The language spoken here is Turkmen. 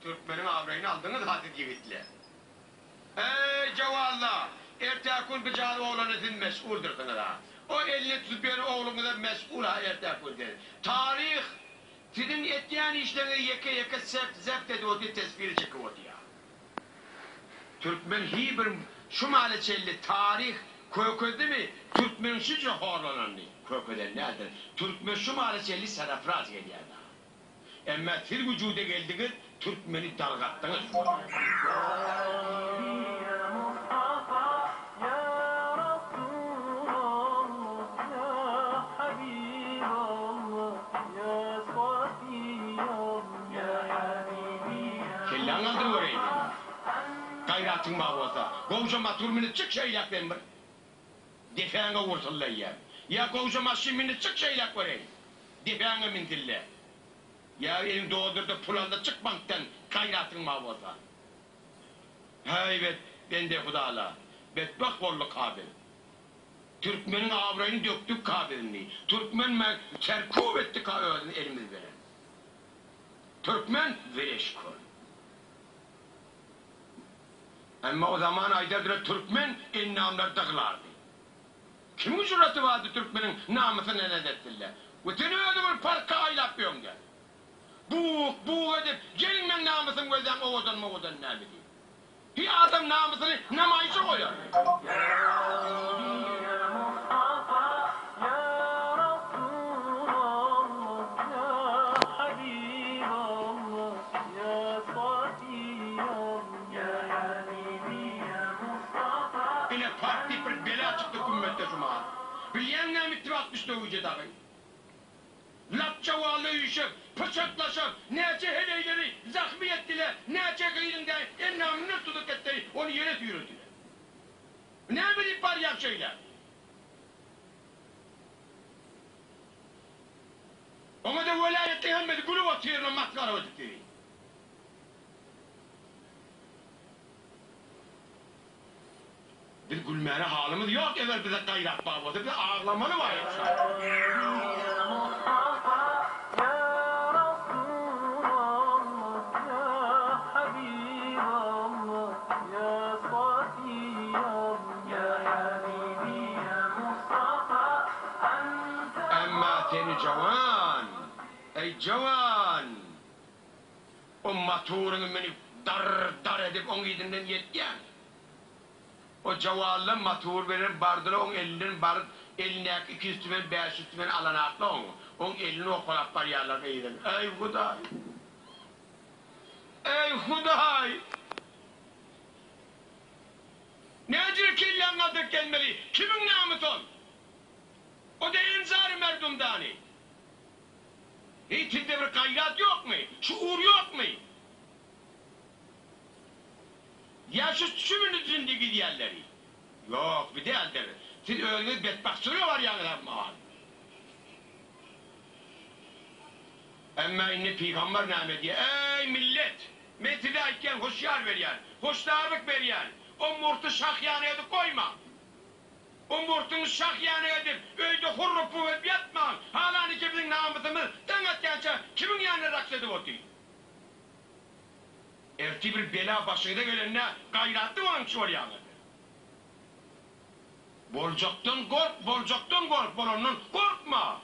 Türkmeniň abraýyny aldyňyz-ha siz ýigitler. Eý, jowalla! Ertäki gün bijal oglana siz mes'uldyrsyňyz-a. O eline tutup ýören ogluňyza mes'ul-ha ertäki gün siz. Taryh siziň etýän işleriňizi ýeke-ýeke sept-zept edip otyr, tesbir çekip otyrýar. Türkmen hiý bir şu mala çenli taryh kökezdimi, türkmeniň şunça horlananyny kökezen däldir. Türkmen şu mala çenli sarafraz gelýär daha. Emma siz wujuda geldiňiz, türkmeni dargatdyňyz. Kelläňi galdyr göreýin seniň. Gaýratyň bar bolsa, gowja motor münüp çyk şeýläk sen bir. Depäňe wursullaýýan. Ýa gowja maşyn münüp çyk şeýläk göreýin. Depäňe münsille. Ýa eliň doldurda pul alda çyk bankdan gaýratyň bar bolsa. Häý bet bende hudala. Betbagt bolduk ha biz. Türkmeniň abraýyny dökdük ha biz indi. Türkmen me serkup etdik ha özüni elimiz bilen. Türkmen wireş kön. Emma o zaman aýdardylar türkmen endamlary dyglardy. Kimiň juraty bardy türkmeniň namysyna näz etsinler. We sen özüň bir parka aýlap ýöňde. Buk, buk edip, geliň meň namysym gözläň owadan mowadan näme diýip. Hi adam namysyny namaýyşa goýar. Ine park diýip bir bela çykdy kümmetde şu mahal. Bilýäň näme itdi 60 döwüje dagy. Lapjawally üýşüp, pyçaklaşyp, näçe heleýleri zahmy etdiler, näçe gyzyň dä endamyndan tutup etdi, ony ýere süýrediler. Näme diýip barýaň şeýle? Oňa-da welaýatlyň hemmesi gülüp otyrlar masgara edip sizi. Biz gülmäne halymyz ýok eger bize gaýrat bar bolsa biz aglamaly baýak şa. Emma seni jawan, eý jawan, o motoryňy münüp dar-dar edip oň yzyndan ýetýäň. O jawalla motor beren bardyla oň elinden baryp elindäki 200 tümen 500 tümen alanakla oň oň elini okalap barýarlar yzyn. Eý hudaý! Eý hudaý! Näjüre kelläň galdyryp gelmeli? Kimiň namysy ol? O-da enzary merdumdany. Heý sizde bir gaýrat ýokmy? Şuur ýokmy? Ýa şu şümüni zindi gidýänleri? Ýok, bu däldir. Siz özüňiz betbagtçylyga barýaňyz ahmal. Emma indi pygamber näme diýýär? Eý, millet! Men size aýtýan, hoşýar berýän, hoşdarlyk berýän, o murty şah ýany edip goýmaň. O murtuňy şah ýany edip, öýde hurrupuk edip ýatmaň. Halaniki biziň namysymyz daň atýança kimiň ýanynda raks edip otyr? Ertir bir bela başyňyza gelende gaýratly boluň bolýaňyz. Boljakdan gork, boljakdan gork, bolandan gorkma!